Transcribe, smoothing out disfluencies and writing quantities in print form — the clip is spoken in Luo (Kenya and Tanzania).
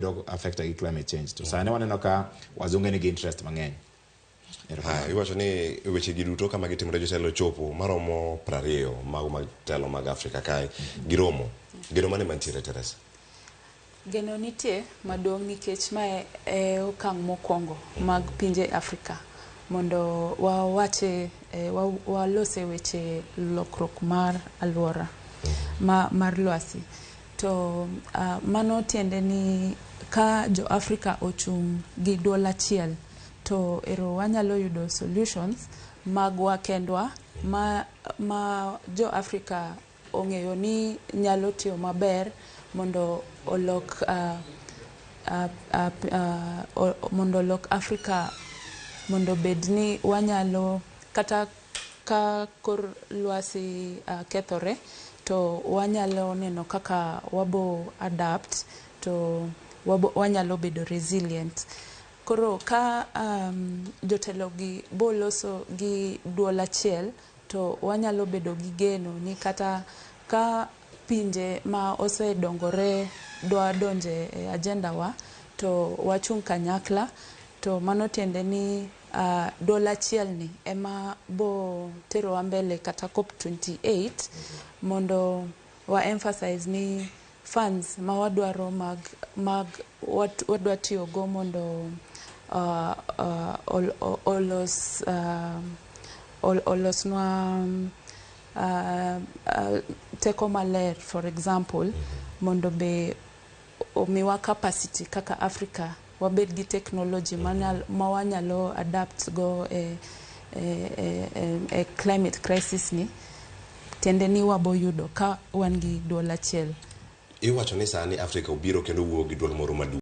Bedo affected gi climate change. To sani waneno ka wazunge nigi interest mang'eny. Ha, iwacho ni weche gi duto kama gitimore, jotelo chopo maromo 20 mago mag telo mag Afrika kae giromo. Geno mane mantiere, Teresa? Geno nitie maduong' nikech mae e okang' mokwongo mag pinje Afrika mondo wawache walose weche lokruok mar alwora mar lwasi. To mano tiende ni ka jo Afrika ochung' gi duol achiel, to ero wanyalo yudo solutions magwa kendwa ma jo Afrika ong'eyo ni nyalo tiyo maber mondo olok Afrika mondo bed ni wanyalo, kata ka kor lwasi kethore, to wanyalo neno kaka wabo adapt to wanyalo bedo resilient. Koro ka jotelo gi boloso gi duol achiel, to wanyalo bedo gi geno ni kata ka pinje ma osedongore dwa donje e agenda wa, to wachung' kanyakla. To mano tiende ni duol achiel ni ema bo terowa mbele kata COP 28 mondo wa emphasize ni funds ma wadwaro mag wadwa tiyogo mondo olosnwa teko maler, for example, mondo be omiwa capacity kaka Africa wabed gi technology ma wanyalo adapt go e climate crisis ni. Tiende ni wabo yudo ka wan gi duol achiel. Iwacho ni sani Afrika obiro kendo wuok gi duol moro maduong'.